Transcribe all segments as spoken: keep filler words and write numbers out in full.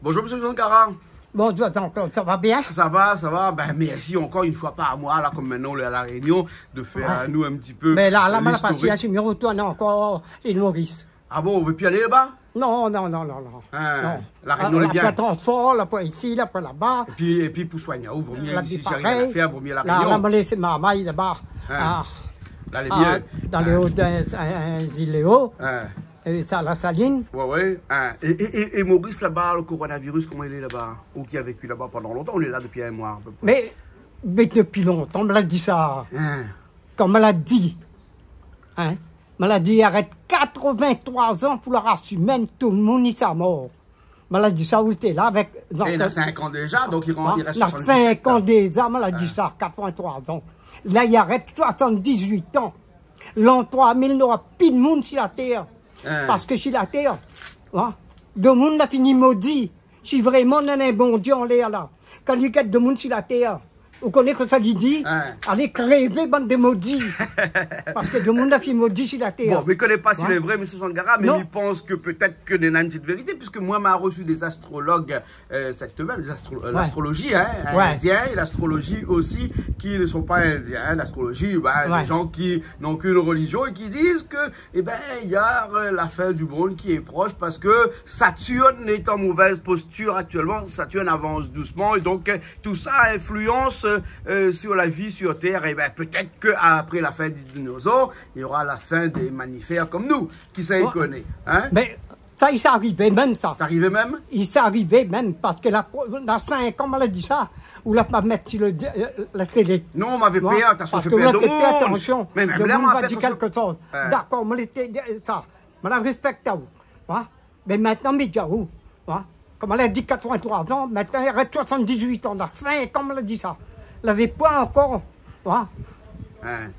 Bonjour, monsieur Sankara. Bonjour, Jean-Claude, ça va bien ? Ça va, ça va. Ben, merci encore une fois par mois, là, comme maintenant, on est à La Réunion, de faire, ouais, euh, nous, un petit peu, euh, l'historique. Mais là, là, moi, la patience, je retourne encore l'île Maurice. Ah bon, on veut plus aller là-bas ? Non, non, non, non, non. Hein, non. La Réunion, ah, lé bien. La poin transport, la poin isi, la poin laba. Et puis, et puis, pour soigner, vaut mieux ici, si rien à faire, vaut mieux La Réunion. La, la, la, c'est marmaille là-bas. Hein. Ah. Là, lé bien. Ah, dans les Hauts, dans, euh, euh, îles Léo. Hein. Et ça, La Saline. Ouais, ouais. Hein. Et, et, et, et Maurice, là-bas, le coronavirus, comment il est là-bas ? Ou qui a vécu là-bas pendant longtemps ? On est là depuis un mois, à peu près. Mais, mais depuis longtemps, on l'a dit ça. Hein. Comme on l'a dit. Hein ? Maladi i arèt katrevin-troi an pou la ras imèn, tout moun i sa mor. Maladi sa, ou té la avèk... É, na sink an déza, donk i ran-, i rès soisann-dizuit an. Na sink an déza, maladi sa, katrevin-troi an. La, i arèt soisann-dizuit an. L'an troi mil, nora pi d'moun si la tèr. Hein. Parske si la tèr, hein, demoun la fini modi. Si vréman néna in Bondié anlèr la, kan li gèt demoun si la tèr, ou koné kosa li di ? Hein. Alé krévé, bann de modi. Parske demoun la fini modi si la tèr. Bon, mi koné pa si lé vré, monsieur Sankara, mé mi pans ke pétèt ke néna in ti vérité, puisque moi, ma reçu des astrologues, euh, cette semaine, des astro-, euh, l'astrologie, hein, indien, et l'astrologie aussi, qui ne sont pas indiens, hein, l'astrologie, ben, des gens qui n'ont qu'une religion et qui disent que Eh ben, il y a, euh, la fin du monde qui est proche parce que Saturne est en mauvaise posture actuellement. Saturne avance doucement et donc, euh, tout ça influence, euh, euh, sur la vie sur Terre. Eh ben, peut-être que après la fin des dinosaures, il y aura la fin des mammifères comme nous. Kisa i koné, hein ? Mé sa, i sa arivé mèm, sa. Sa arivé mèm ? I sa arivé mèm, parske la, na sink an, maladi sa, ou la pa mèt si le, euh, la télé. Non, ma vé pèr, atansion, parske ou la pa fé atansion. Mé mèm la, ma pèr atansion. Demoun va di kékshoz. Hein. Dakor, mé lété, sa. Mé la rèspèk aou. Hein ? Mé mintnan, mi di aou. Hein ? Koman la di katrevin-troi an, mintnan i arèt soisann-dizuit an. Na sink an, la di sa. Lavé poin ankor. Hein ? Hein.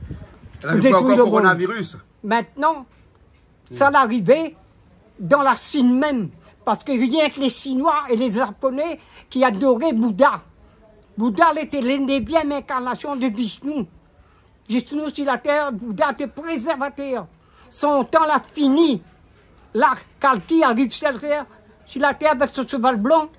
Lavé poin ankor coronavirus. Mintnan, sa la arivé dan la Sine mèm. Parske rienk lé Sinoi é lé Zaponé ki adoré Bouddha. Bouddha, lété la névièm inkarnasion de Vishnu. Vishnu si la tèr, Bouddha té prézèrvatèr. Son tan la fini. La, Kalki ariv si la tèr, si la tèr avèk son sheval blan.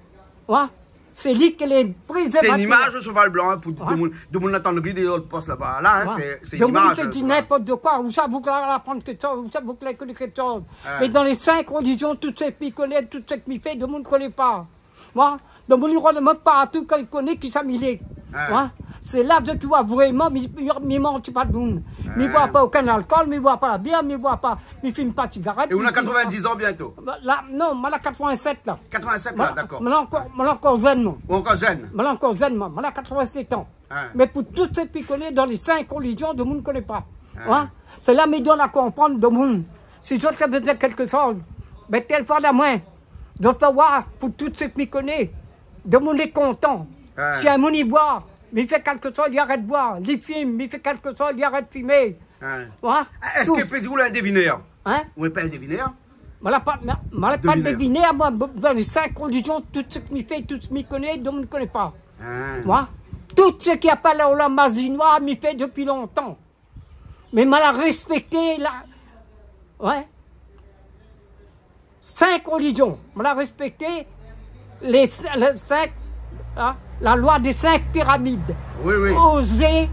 Hein ? Sé li ki lé prézèrvatèr. Sé in imaz, le sheval blan, hein, pou demoun, demoun la tann ri dé lot pos laba. La, hein, sé, sé in imaz, le sheval. Demoun i di ninport koi. Ousa ou la aprann sa, ousa ou la koné kékshoz. Hein. Mé dan lé sink relizion, tout sak mi koné, tout sak mi fé, demoun i koné pa. Moin, demoun i rod amoin partou, kan i koné kisa mi lé. Hein. Moin, sé la ke ou voi vréman, mi, mi, mi manti pa demoun. Hein. Mi boir pa okin alkol, mi boir pa la bièr, mi boir pa, mi fim pa sigarèt, mi fim pa. É ou na katrevin-diz an bientôt. La, non, moin na katrevin-sèt la. Katrevin-sèt la, dakor. Moin, moin lé ankor, moin lé ankor zèn, moin. Ou ankor zèn ? Moin lé ankor zèn, moin. Moin na katrevin-sèt an. Hein. Mé pou tout sak mi koné dan lé sink relizion, demoun i koné pa. Hein. Hein ? Sé la mi donn a konprann demoun. Si zot la bezoin kékshoz, ben, télfone amoin. Zot va oir, pou tout sak mi koné, demoun lé kontan. Hein. Si in moun i boir, mi fé kékshoz, li arèt boir. Li fim, mi fé kékshoz, li arèt fimé. Hein. Hein ? Èske ou pé di ou lé in devinèr ? Hein ? Ou lé pa in devinèr ? Moin lé pa, moin, moin lé pa devinèr. Devinèr, moin, dan lé sink relizion, tout sak mi fé, tout sak mi koné, demoun i koné pa. Hein. Moin, tout sak i apèl la mazinoir, mi fé dopi lontan. Mé moin la rèspèkté la, ouais. Sink relizion. Moin la rèspèkté lé, lé sink, hein, la loi dé sink piramid. Oui, oui. Oser,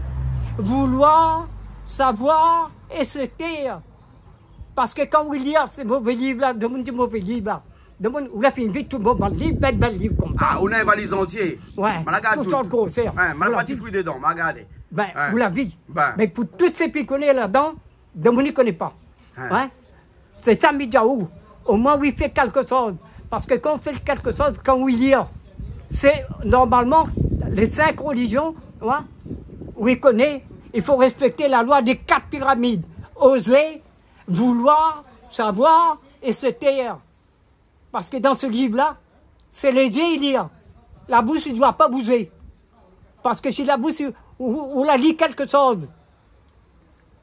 vouloir, savoir et se taire. Parske kan ou lir sé mové liv la, demoun i di mové liv la. Demoun, ou la fine vi tout bann liv, bèl, bèl liv konmsa. Ah, ou na in valiz antié. Ouais, tout sort grosèr. Moin la gard tout. Ouais, moin la pa ti fouy dedan, moin la gardé. Ben, ou la vi. Ben. Mé pou tout sak mi koné ladan, demoun i koné pa. Hein. Hein ? Sé sa mi di aou. Omoin, ou i fé kékshoz. Parske kan ou fé kékshoz, kan ou lir, sé normalman lé sink relizion, hein, ou i koné, i fo rèspèkté la loi dé kat piramid. Oser, vouloir, savoir et se taire. Parske dan se liv la, sé lé zié i lir. La boush i doi pa bouzé. Parske si la boush, ou, ou la li kékshoz,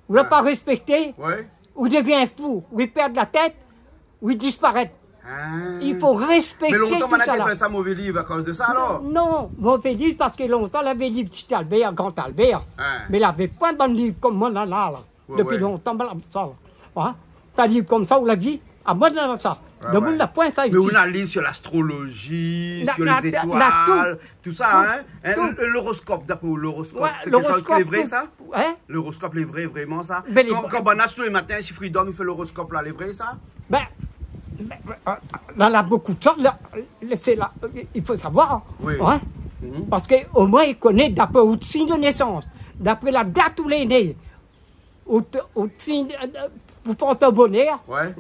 ou la pa rèspèkté, ou devien fou, ou i pèrd la tèt, ou i disparèt. Ah. I fo rèspèkté tout sa la. Mé lontan, moin la apèl sa mové liv akoz de sa, alor ? Non, mové liv parske lontan, lavé liv Ti Albèr, Gran Albèr. Hein. Mé lavé poin bann liv konm moin la, la, la. Ouais, ouais. Dopi lontan, moin la sa, la. Hein ? Pa liv konmsa, ou la vi, amoin la sa. Ouais, ouais. Domoun la poin sa isi. Mé ou la li sur l'astrologie, sur les étoiles, tout ça, hein. Tout, tout. Hein, l'horoscope, d'après vous, l'horoscope, c'est quelque chose qui est vrai, ça ? Ouais, l'horoscope, tout. Hein ? L'horoscope, lé vré, vréman, sa ? Mé lé vré. Kan, kan banna, tous les matins, si Freedom, i fé l'horoscope, la, lé vré, sa ? Ben, ben, ben, euh, la, la, beaucoup de choses, la, la, c'est là, il faut savoir, hein. Oui. Mhm. Parce que au moins, il connaît d'après out signe de naissance, d'après la date où il est né, out, out signe, euh, pour porter bonheur, ouais,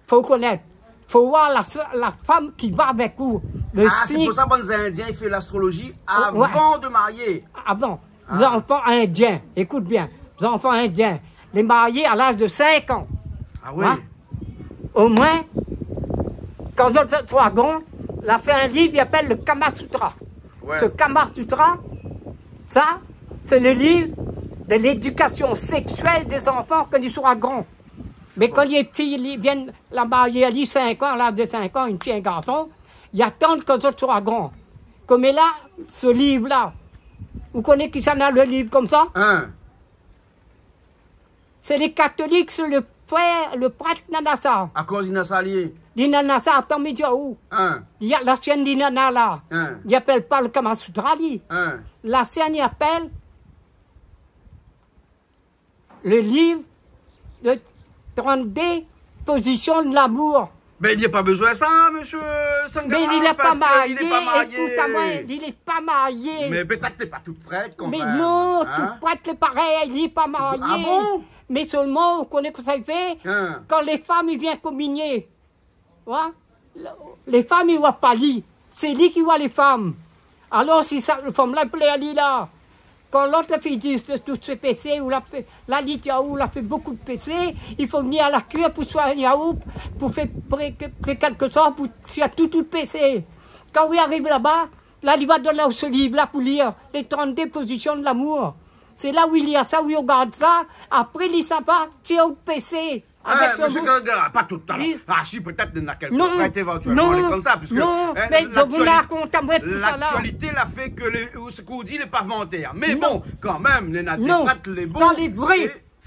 fo konèt. Fo voir la, la femme qui va avec vous. Le signe. Ah, c'est pour ça, bann Indien i fé l'astrologie avant de marier. Avant. Ah. Zanfan indien, ékout bien, zanfan indien, lé marié à l'âge de cinq ans. Ah oui. Hein ? Au moins, kan zot soi gran, la fé in liv i apèl le Kama Sutra. Ouais. Ce Kama Sutra, ça, c'est le livre de l'éducation sexuelle des enfants kan li sera gran. Mé kan li lé pti, li vien la marié ali cinq ans, à l'âge de cinq ans, une fille, un garçon, i atann kan zot sera gran. Koméla, ce livre-là, ou koné kisa néna le liv konmsa ? Hein ? C'est les catholiques, c'est le père, le prêtre néna sa. Akoz li néna sa, li ? Li néna sa, atann, mi di aou. Hein ? Li a la sienne, li néna la. Hein ? Li apèl pa le Kama Sutra, li. Hein ? La sienne, li apèl le livre de trente-deux positions de l'amour. Ben, li la pa bezoin sa, monsieur Sangara, parce que li lé pa marié. Mé li lé pa marié, ékout amoin, li lé pa marié. Mé pétèt li lé pa tout prèt kan mèm, hein ? Mé non, tout prèt lé parèy, li lé pa marié. Ah bon ? Mé sèlman, ou koné kosa li fé ? Hein ? Kan lé fanm i vien kominié, ouais, lé fanm i voi pa li, sé li ki voi lé fanm. Alor, si sa, la fanm la i plèr ali la, kan lot la fine di tout sé pésé, ou la fé, la li di aou, ou la fé bokou de pésé, i fo vni a la kur pou soign aou, pou fé pré-, fé kèlkeshoz pou tir tout, tout pésé. Kan ou i ariv laba, la li va donn aou se liv la pou lir, les trente-deux positions de l'amour. Sé la ou i lir sa, ou i rogard sa, apré li sava tir out pésé. Avèk son bouk. Hein, monsieur Sangara, pa tout, alor. Oui. Ah, si, pétèt néna kèlk prèt évantuèlman, non, lé konmsa, puisque, non, hein, mé domoun la rakont amoin tout sa la. L'actualité la fé ke le, sak ou di lé pa vanté, hein. Mé bon, kan mèm, néna dé prèt lé bon. Non. Sa lé vré.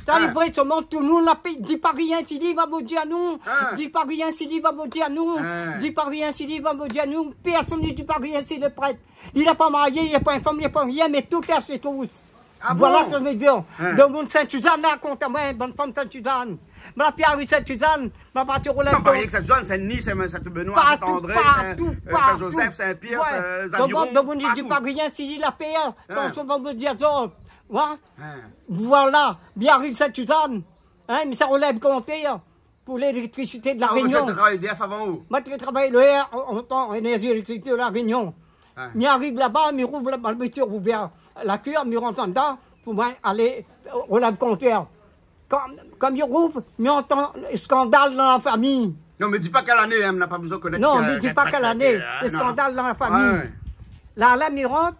Sa lé vré, sèlman tout le monde la pé-, di pa rien, si li va modi anou. Hein. Di pa rien, si li va modi anou. Hein. Di pa rien, si li va modi anou. Pèrsone i di pa rien, si le prèt. Li la pa marié, li la pa in fanm, li la pa rien, mé tout lé a sé trous. Ah bon ? Voilà sak mi di. Hein. Domoun Sint-Sizane la rakont amoin, bann fanm Sint-Sizane. Ma la fé ariv Sint-Sizane, ma la parti rolèv. Non, pa rienk Sint-Sizane, Saint-Denis, Saint-, Saint-Benoît, Saint-André, Saint-, euh, Saint-Joseph, Saint-Pierre, Saint-, Zandiron, partou. Ouais. Domoun, domoun i di pa rien, si li la pèr, hein, kan son van di azot. Ouais. Hein. Voilà, mi ariv Sint-Sizane, hein, mi sa rolèv kontèr, hein, pou léléktrisité de La Rényon. Ah, ou té travay E D F avan ou ? Moin té travay le R, an, an tan, Énergie Électrique de La Réunion. Ah. Mi ariv laba, mi rouv la, mi té rouvèr la kur, mi rant andan pou moin alé, euh, rolèv kontèr. Kan, kan mi rouv, mi antan skandal dan la fami. Non, mé di pa kèl ané, hein, na pa bezoin konèt. Non, mé di pa kèl ané, hein, non, non. Skandal dan la fami. Ouais. La, la, mi rant,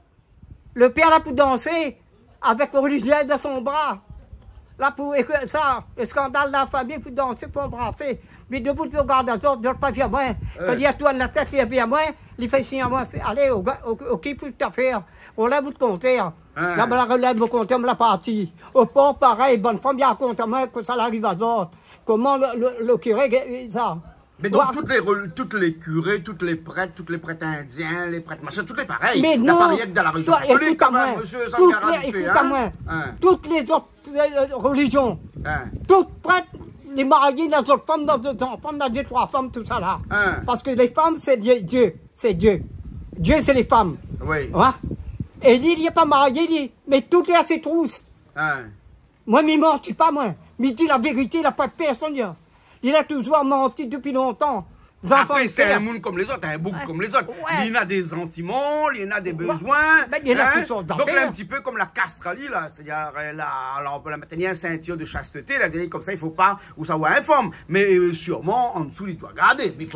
le pèr la pou dansé avèk le relizièz dan son bra. La pou ékout sa, le skandal dan la fami, pou dansé, pou anbrasé. Mi debout, pou rogard azot, zot la pa vi amoin. Ouais. Kan li tourn la tèt, li vi amoin, li fé sign amoin, fé, alé, o-, o-, okip out zafèr. Rolèv out kontèr. Hein. La, ma la rolèv mon kontèr, ma la parti. O por, parèy, bann fanm i rakont amoin kosa la ariv azot. Koman le, le, le kiré, sa. Mé donk, tout lé rel-, tout lé kiré, tout lé prèt, tout lé prèt indien, lé prèt machin, tout lé parèy. Mé non, pa rienk dan la réjion katolik, kan mèm, monsieur Sangara, vit fé, hein. Toi, ékout amoin. Hein. Tout lé zot, euh, relizion. Hein. Tout prèt, lé marié, na zot fanm, na zot zanfan, na dé, troi fanm, tout sa la. Hein. Parske lé fanm, sé Dié, Dié, sé Dié. Dié, sé lé fanm. Oui. Ouais. É li, li lé pa marié, li, mé tout lé a sé trous. Hein. Moin, mi manti pa, moin. Mi di la vérité, la pa pèrsone, li. Li la touzour manti dopi lontan. Apré, sé in moun konm lézot, in boug konm lézot. Ouais. Li na dé santiman, li na dé bezoin, hein. Mé li na tout sort zafèr. Donk, li lé in ti pé konm la kast ali, la. Sétadir, euh, la, la, ou pé la mèt in sintir de shastété, la, di konmsa, i fo pa ou sa oir in fanm. Mé, euh, sirman, an dsou, li doi gardé. Mé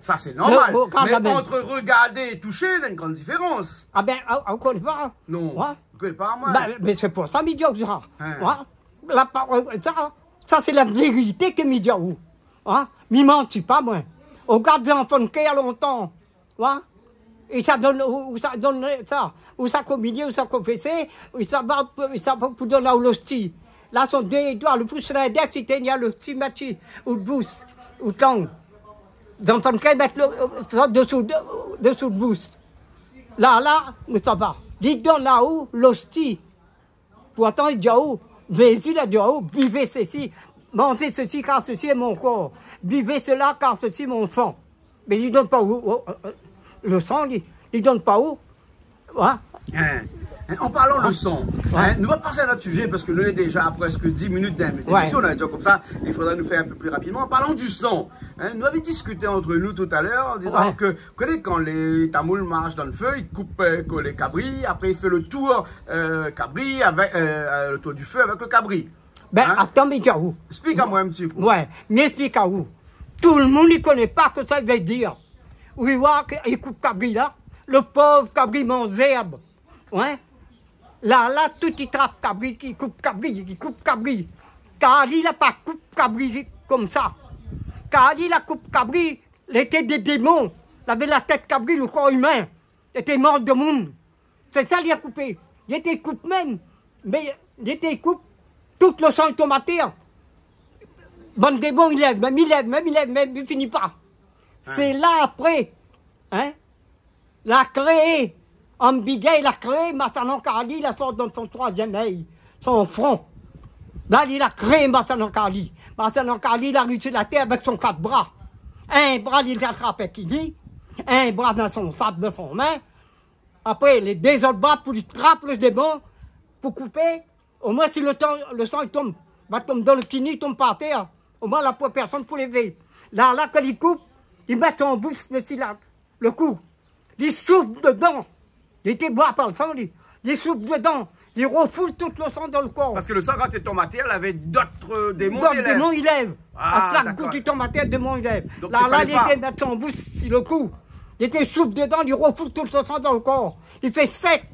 sa, sé normal. Mé bon, kan mèm. Mé ant rogardé é toushé, na in gran diférans. Ah ben, ou, ou koné pa. Non. Ouais. Ou koné pa, moin. Ba, mé sé pou sa mi di aou sa. Hein. Oué. La pa-, oué, sa, sa sé la vérité ke mi di aou. Oué. Mi manti pa, moin. Ou gard zanfan kèr lontan. Oué. É sa donn, ou, ou sa donn sa, ou sa kominié, ou sa konfésé, ou sa va, ou sa va pou donn aou losti. La, son dé doi, lo pous lindèks, i tien losti, mèt si out boush, out lang. Zanfan kréy mèt lo, sa dosou, dosou boush. La, la, mé sa va. Li donn aou losti. Pourtan, li di aou, Jézi la di aou, buvez ceci, mangez ceci, car ceci est mon corps. Buvez cela, car ceci est mon sang. Mé li donn pa ou, ou, ou, lo san, li, li donn pa ou. Oué. Hein. Hein, an parlan de san, hein, nou va pas a in not sizé parske nou lé déza a prèsk dis minit d'é-, d'émision, nou va dir konmsa, i fodra nou fé in pé pli rapidman. An parlan di san, hein, nou lavé diskité ant nou talèr, an dizan ke, ou koné kan lé tamoul i marsh dan lo fé, i koup, euh, ke lé kabri, apré i fé lo tour, euh, kabri avèk, euh, euh, lo tour di fé avèk lo kabri. Bin, atann, mi di aou. Esplik amoin in ti pé. Oué, mi esplik aou. Tout lo moun i koné pa kosa i vé dir. Ou i oi ke i koup kabri la, lo pov kabri i manz zèrb. Oué. La, la, tout i trap kabri, i koup kabri, i koup kabri. Kali la pa koup kabri konmsa. Kali la koup kabri, lété dé démon. Lavé la tèt kabri, lo kor imin. Lété mor domoun. Sé sa li la koupé. Li té koup mèm. Mé li té koup, tout lo san i tonm atèr. Bann démon i lèv, mèm i lèv, mèm i lèv, mèm i fini pa. Sé la apré, hein, la kréé, Ambigay la kréé Masanan Kali, la sort dan son troizièm èy, son fron. La, li la kréé Masanan Kali. Masanan Kali la rivé si la tèr avèk son kat bra. In bra li la trap in kini, in bra dan son sab dan son min. Apré, lé dé zot bra pou li trap lo démon, pou koupé. Omoin, si lo tan, lo san i tonm, va tonm dan lo kini, i tonm par tèr. Omoin, la poin pèrsone pou lévé. La, la, kan li koup, li mèt son boush dési la, lo kou. Li souf dedan. Li té boir pa lo san, li. Li souf dedan. Li refoul tout lo san dan lo kor. Parske lo san, kan té tonm atèr, lavé dot, euh, démon i lèv. Dot démon i lèv. Ah, dakor. A shak kou té tonm atèr, démon i lèv. Donk, la, li té mèt son boush si lo kou. Li té souf dedan, li refoul tout lo san dan lo kor. Li fé sèk,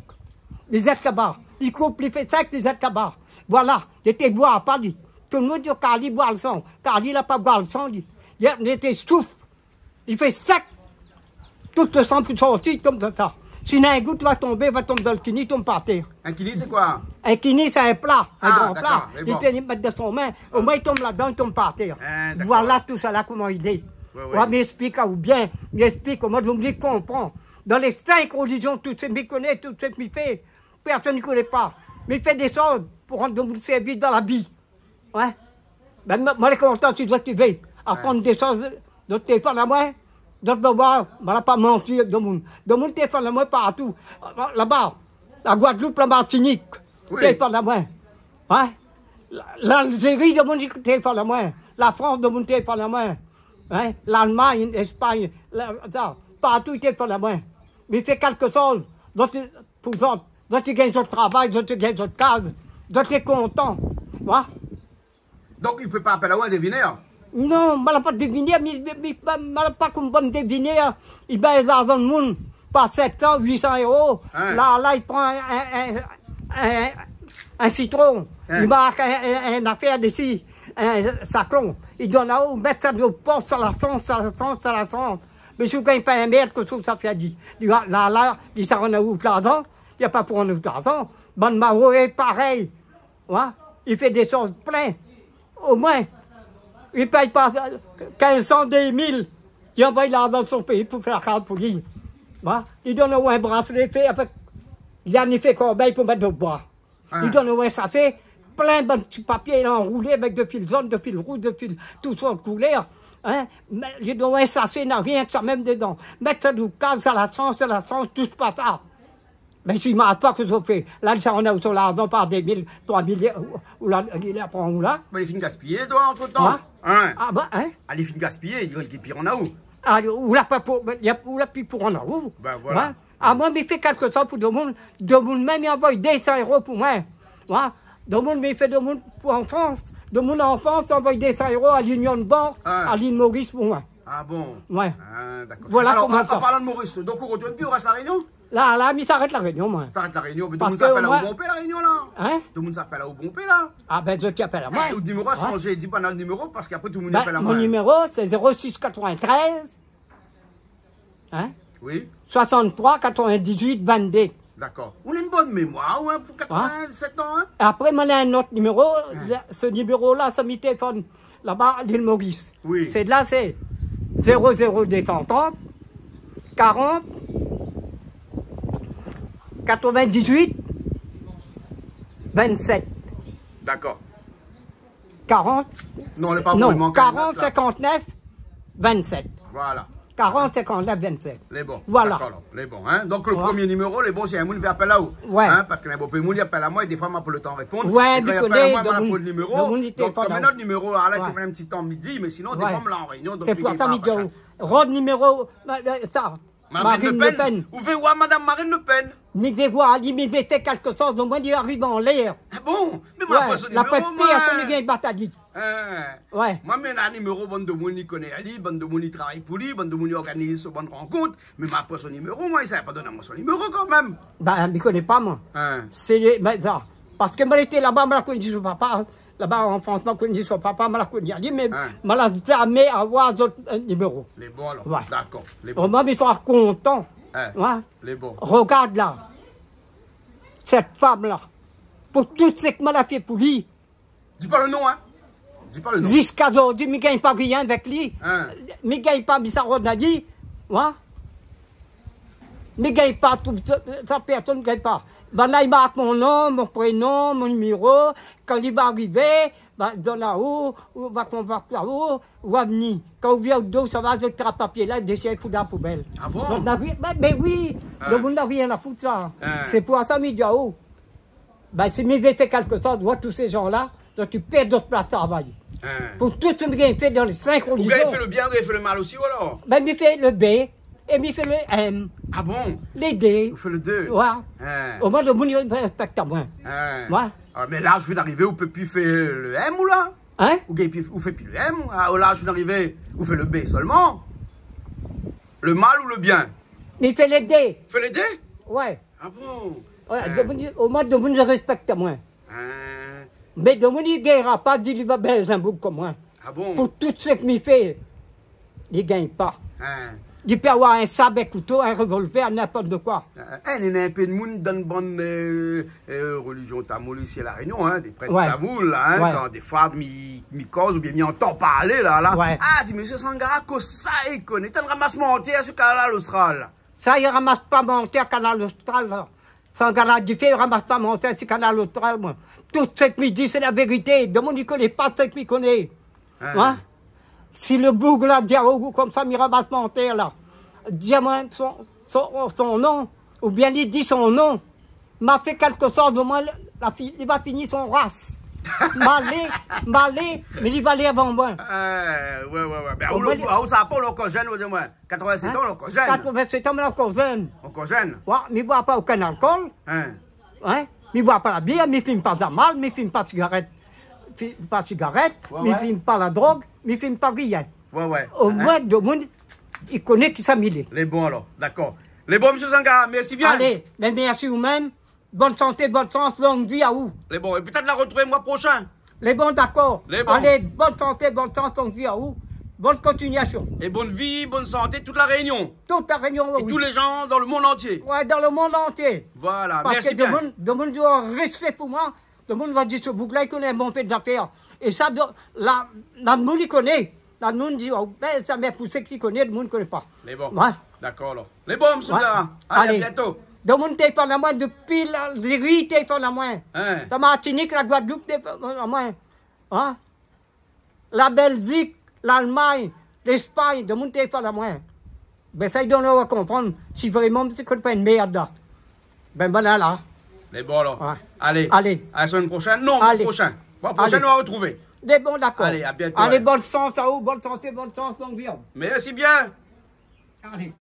li zèt laba. Li koup, li fé sèk, li zèt laba. Voilà, li té boir pa li. Tout lo moun i di, Kali i boir lo san. Kali la pa boir lo san, li. Li, li té souf. Li fé sèk. Tout lo san pou sorti, konmsa. Si néna in gout va tonbé, va tonm dan lo kini, i tonm par tèr. In kini, sé koi ? In kini, sé in pla, in gran pla. Ah, dakor, mé bon. Li té mèt dan son min. Omoin, i tonm ladan, i tonm par tèr. Ah, dakor. Voilà tousala koman i lé. Oué, oué. Oué, mi esplik aou bien. Mi esplik koman domoun i konpran. Dan lé sink relizion, tout sak mi koné, tout sak mi fé, pèrsone i koné pa. Mi fé dé shoz pou rann domoun sèrvis dan la vi. Oué. Bin, moin, moin lé kontan si zot i vé aprann dé shoz, zot i téléfone amoin, zot va oir, moin la pa manti domoun. Domoun i téléfone amoin partou. Laba, la Guadeloupe, la Martinique, i téléfone amoin. Oué. La, l'Algérie, domoun i téléfone amoin. La France, domoun i téléfone amoin. Hein ? L'Allemagne, l'Espagne, la, sa, partou i téléfone amoin. Mi fé kékshoz, zot i, pou zot. Zot i gingn zot travay, zot i gingn zot kaz, zot lé kontan. Oué. Donk, i pé pa apèl aou in devinèr ? Non, moin la pa devinèr, mi, mi, mi, moin la pa konm bann devinèr, i bèz larzan moun par sèt san, uit san éro. Hein. La, la, i pran in, in, in, in, in sitron, hein, i mark in, in, in afèr dési, in saklon. I donn aou, mèt sa dan out posh, sa la shans, sa la shans, sa la shans. Mé si ou gingn pa in mèrd, kosa ou sa fé ali ? Li va, la, la, li sa rann aou larzan, li la pa pou rann aou larzan. Bann maroé parèy. Oué. I fé dé shoz plin. Omoin, i pèy pa kinz san, dé mil. Li anvoy larzan dan son péi pou fé la kaz pou li. Oué. Li donn aou in braslé fé avèk, li anvoy fé korbèy pou mèt dan out bra. Ah. Li donn aou in sashé plin bann ti papié anroulé avèk dé fil zone, dé fil rouz, dé fil tout sort koulèr. Hein ? Mé li donn aou in sashé, na rienk sa mèm dedan. Mèt sa dan out kaz, sa la shans, sa la shans, toush pa sa. Mé si i marsh pa, kosa ou fé ? La, li sa rann aou son larzan par dé mil, troi mil, ou, ou la, li la pran ou la. Mé li fine gaspiyé, doi, antretan. Oué. Hein ? Ah, bin, hein ? Ah, li fine gaspiyé, li, li pi rann aou. Ah, ou la pa pou, li, ou la pi pou rann aou. Bin, voilà. Oué. Ah, moin, mi fé kékshoz pou domoun. Domoun mèm i anvoy dé san éro pou moin. Oué. Domoun, mi fé domoun pou an Frans. Domoun an Frans i anvoy dé san éro a l'Union Bank, ah, a l'île Maurice pou moin. Ah bon ? Oué. Ah, dakor. Voilà. Alor, koman an, sa, an parlan de Maurice, donk ou retourn pi, ou rès La Rényon ? La, la, mi sa arèt La Rényon, moin. Sa arèt La Rényon, mé domoun i apèl aou bonpé La Rényon, la. Hein ? Domoun i apèl aou bonpé, la. Ah bin, zot i apèl amoin. Ah, out niméro la shanzé, di pa nout niméro, parske apré tout domoun i apèl amoin. Oué. Mon niméro, sé zéro six quatre-vingt-treize, hein ? Oui. Soixante-trois quatre-vingt-dix-huit vingt-deux. Dakor. Ou na in bone mémoir, ou, hein, pou quatre-vingt-sept an, hein ? Apré, moin na in not niméro, la, se niméro la, sa mi téléfone laba, l'île Maurice. Oui. Sé la, sé Zéro zéro deux cent trente, quarante, quatre-vingt-dix-huit, vingt-sept. D'accord. Quarante, non, lé pa bon, non, i mank in not, la. Quarante cinquante-neuf vingt-sept. Voilà. Quarante cinquante-neuf vingt-sept. Lé bon. Voilà. Dakor, alor, lé bon, in. Donk, le promié niméro, lé bon, si in moun i vé apèl aou. Ouais. In, parske néna bonpé moun i apèl amoin, é défoi, ma pa le tan réponn. Ouais, é kan i apèl amoin, ma pa le niméro. Donk, konm in not niméro, la, la, ki vien in ti tan midi, mé sinon, défoi, mi lé an réunion, donk sé pou sa mi di aou, rod niméro, euh, euh, sa. Marine Le Pen. Marine Le Pen. Ou vé oir Madame Marine Le Pen ? Mi vé oir ali, mi vé fé kékshoz, omoin li ariv anlèr. Ah bon ? Mé ma pa son niméro, moin. Ouais, la pèrsone i gingn bat ali. In. Ouais. Moin, mi néna niméro bann demoun i koné ali, bann demoun i travay pou li, bann demoun i organiz son bann rankont, mé ma pa son niméro, moin, sa la pa donn amoin son niméro kanmèm. Ba, mi koné pa, moin. In. Sé lé, mé sa, parske moin lété laba, moin la koni son papa, in. Laba an Frans, ma koni son papa, ma la koni ali, mé ma la zamé avoir zot, euh, niméro. Lé bon, alor. Ouais. Dakor, lé bon. Omoin, mi sra kontan. In, ouais. Lé bon. Rogard la, sèt fanm la, pou tout sak ma la fé pou li. Di pa le non, in. Di pa le non. Ziska zordi, mi gingn pa rien avèk li. In. Mi gingn pa, mi sa rod ali. Ouais. Mi gingn pa tout sa, sa pèrsone i gingn pa. Banna i mark mon non, mon prénon, mon niméro. Kan li va arivé, va donn aou, ou va konvok aou, ou va vni. Kan ou vien, ou do, sa va, zot trap papié la, déshir, fout dan la poubèl. Ah bon ? Zot na rien, mé, mé oui, le moun na rien a fout sa. In. Sé pou sa mi di aou. Ba, si mi vé fé kékshoz, oir tout sé jan la, donk i pèrd zot plas travay. In. Pou tout sak mi gingn fé dan lé sink relizion. Ou gingn fé le bien, ou gingn fé le mal osi, ou alor ? Ba, mi fé le B é mi fé le M. Ah bon ? Lé dé. Ou fé le dé ? Ouais. In. Omoin, le moun i réspèk amoin. In. Ouais. Ah, mé laz ou fine arivé, ou pé pi fé le M, ou la ? In ? Ou gingn pi, ou fé pi le M, ah, laz ou fine arivé, ou fé le B solman. Le mal ou le bien ? Mi fé lé dé. Fé lé dé ? Ouais. Ah bon ? Ouais, in. Demoun, omoin, demoun i réspèk amoin. In. Mé demoun i gingn pa di li va béz in boug konm moin. Ah bon ? Pou tout sak mi fé, li gingn pa. In. Li pé avoir in sab, in kouto, in révolvèr, ninport koi. In, in, néna in pé demoun dan bann, euh, euh, relizion tamoul isi La Rénion, in, dé prèt tamoul, la, in, kan défoi mi, mi koz oubien mi antan parlé, la, la. Ouais. Ah, di, mésyé Sangara, kosa i koné ? Tann ramas mantèr si Kanal Austral. Sa, i ramas pa mantèr Kanal Austral, la. Sangara di fé, i ramas pa mantèr si Kanal Austral, moin. Tout sak mi di, sé la vérité. Demoun i koné pa sak mi koné. In. Ouais. Si le boug la di aou konmsa, mi ramas mantèr la, di amoin son, son, son non, oubien li di son non. Ma fé kékshoz, omoin, la fi-, li va fini son ras. Ma lé, ma lé, mé li va alé avan moin. Euh, ouais, ouais, ouais. Bin, ou, omoin, le, li ou sa pa, ou lé ankor jenn, ou di amoin. Katrovin-sèt an, ou lé ankor jenn. Katrovin-sèt an, mi lé ankor jenn. Ankor jenn. Ouais, mi boir pa okin alkol. In. In ? Mi boir pa la bièr, mi fim pa zamal, mi fim pa sigarèt. Fi-, pa sigarèt, ouais, mi fim pa la drog, mi fim pa rien. Ouais, ouais. Omoin, demoun i koné kisa mi lé. Lé bon, alor. Dakor. Lé bon, mésyé Sangara, mèrsi bien. Alé, bin, mèrsi ou mèm. Bone santé, bone shans, long vi aou. Lé bon. É pétèt la retrouv moi proshin. Lé bon, dakor. Lé bon. Alé, bone santé, bone shans, long vi aou. Bone kontiniasion. É bone vi, bone santé, tout La Rénion. Tout La Rénion, oui. É tout lé jan dan le monn antié. Ouais, dan le monn antié. Voilà, mèrsi bien. Parske demoun, demoun i doi avoir réspé pou moin. Demoun va di, se boug la, i koné in bonpé zafèr. É sa, de, la, la moun i koné. La moun di, oh, bin, sa, mé pou sak i koné, demoun i koné pa. Lé bon. Ouais. Dakor, alor. Lé bon, mésyé Sangara. Alé, a bientôt. Demoun i téléfone amoin dopi Lalzéri, i téléfone amoin. In. La Martinik, la Gwadloup, i téléfone amoin. In ? La Bèlzik, Lalmagn, Lèspagn, demoun i téléfone amoin. Bin, sa i donn aou a konprann si vréman mi koné pa in mèrd la. Bin, voilà la. Lé bon, alor. Ouais. Alé. Alé. A la semèn proshèn. Non, moi proshin. Alé. Moi proshin, nou va retrouvé. Lé bon, dakor. Alé, a bientôt, alé. Alé, bone shans aou, bone santé, bone shans, long vi aou. Mèrsi bien. Alé.